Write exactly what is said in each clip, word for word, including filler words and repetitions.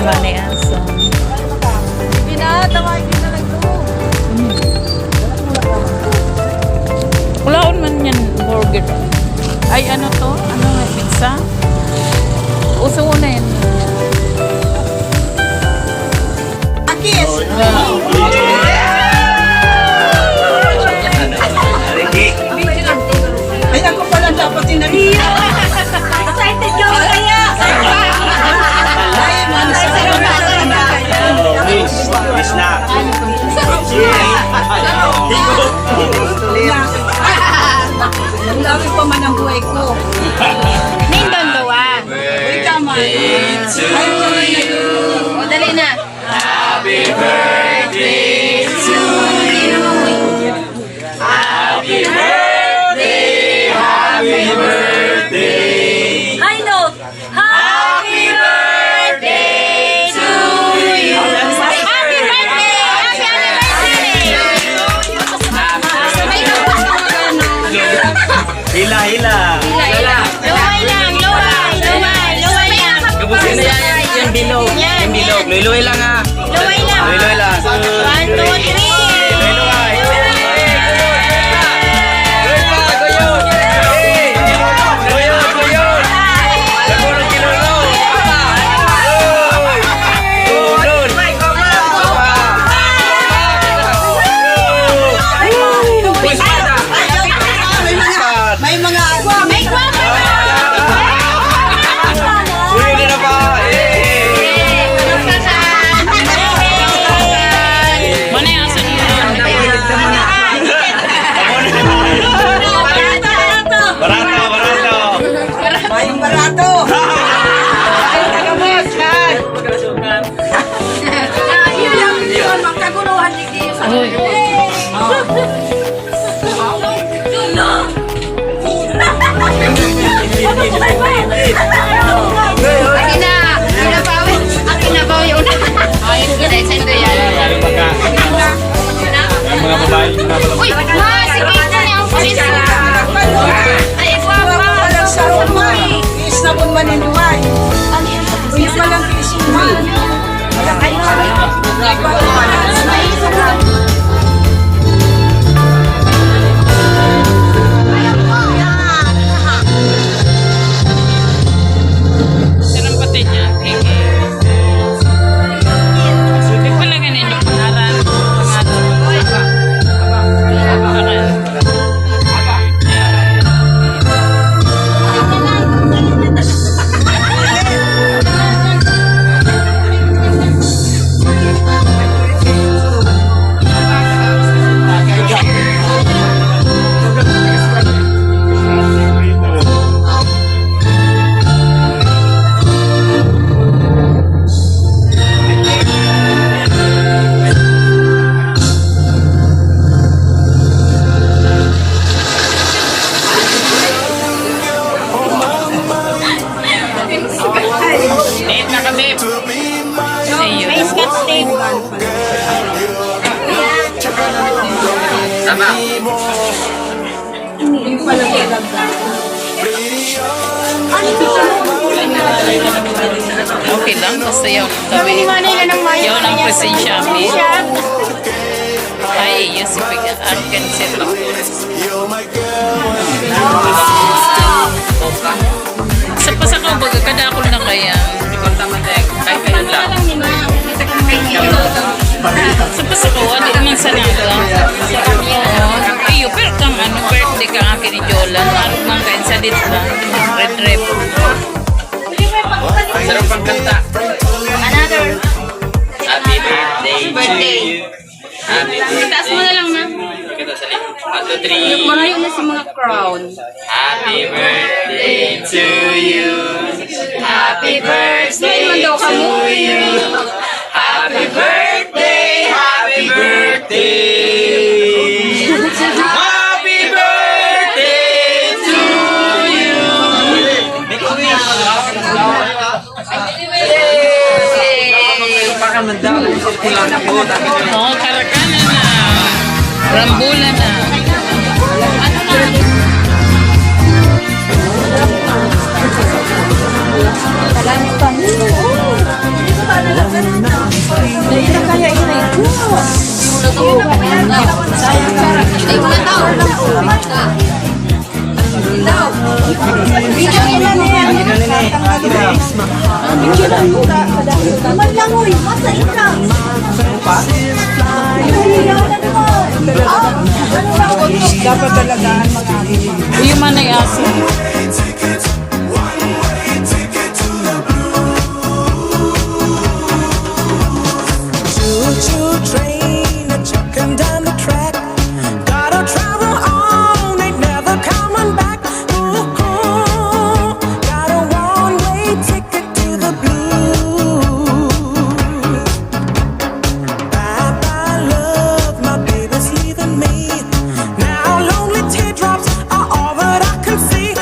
Mani aso. Pinatawag yun na lang to. Wala man yan burger. Ay, ano to? Ano nga, pizza? Uso na yan. Akis! Ay, ako pala dapat tinanong. Excited ka ba kaya? Ay, man, sa Miss, Miss na. Ang dami pa man ang buhay ko. Nindon daw, ah. Uy, tama. Ay, O, dali na. High note. Happy birthday to you. Happy birthday! Happy anniversary! Hila, hila. Hila, hila. Luway lang, luway, luway, luway lang. Kabusin na yan, yan, yan, bilog. Yan, Yan, bilog. yan. Luway-luway lang, ha. Luway lang. Luway-luway lang. One, two, three. Luway-luway. Luway pa, goyot. Hey, goyot, goyot. Lago ng kilolo. Hey. Tulon. May mga, may guwapa na! Uy, yun na ba? Eh! Muna yung aso niya. Barato, barato. May barato! Ay, taga-boss, hi! Ay, yun lang yun. Magkagulohan ni Uy. Akin na! Kinabawi! Akin na ba yun? Ay, send ko yan. Ang mga babae, mga babae. Uy! Ma, si Kate na ang pulis. Ay, guwapa! Walang sarong, ma. Iis na pun maninduhay. Ano yan? Uy, palang iis man. Sarang pati niya, Kiki. Di pala ganun yung pangalan. Pangalan. Pangalan. Late na kami. Ayun. May scotch tape. Tama. Okay lang, basta yaw lang kami. Kami ni Manay na ng mayo. Yaw lang presensya mi. Siya. Ay, iyo si Piga. Akin si Ro. Sa pasakaw, baga, kadakol na kaya. Ay, kaya lang. Sa pasakaw, ano naman sa naga? Oo. Iyo, pero kang ano, birthday ka akin ni Jolan. Arog man kain sa dita. Red rep. Sarap pang kanta. Another. Happy birthday to you. Happy birthday. Itaas mo na lang na. One, two, three. Marayo na si mga crown. Happy birthday to you. Happy birthday to you. Happy birthday, happy birthday. Happy birthday to you. Oh, karakanan na. Rambulan na. Ano na? Malangoy, masa ika. Dapat talaga ang mga human ay asin. Choo-choo train a chucking down the track. Gotta travel on, ain't never coming back. Ooh, got a one-way ticket to the blues. Bye bye love, my baby's leaving me. Now lonely teardrops are all that I can see.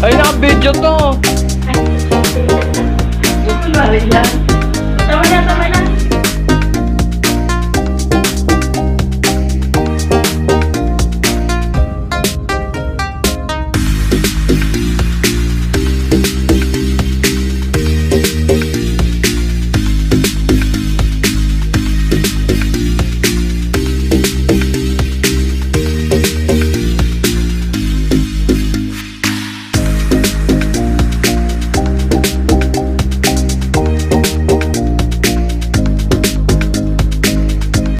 Ay, naka-video to.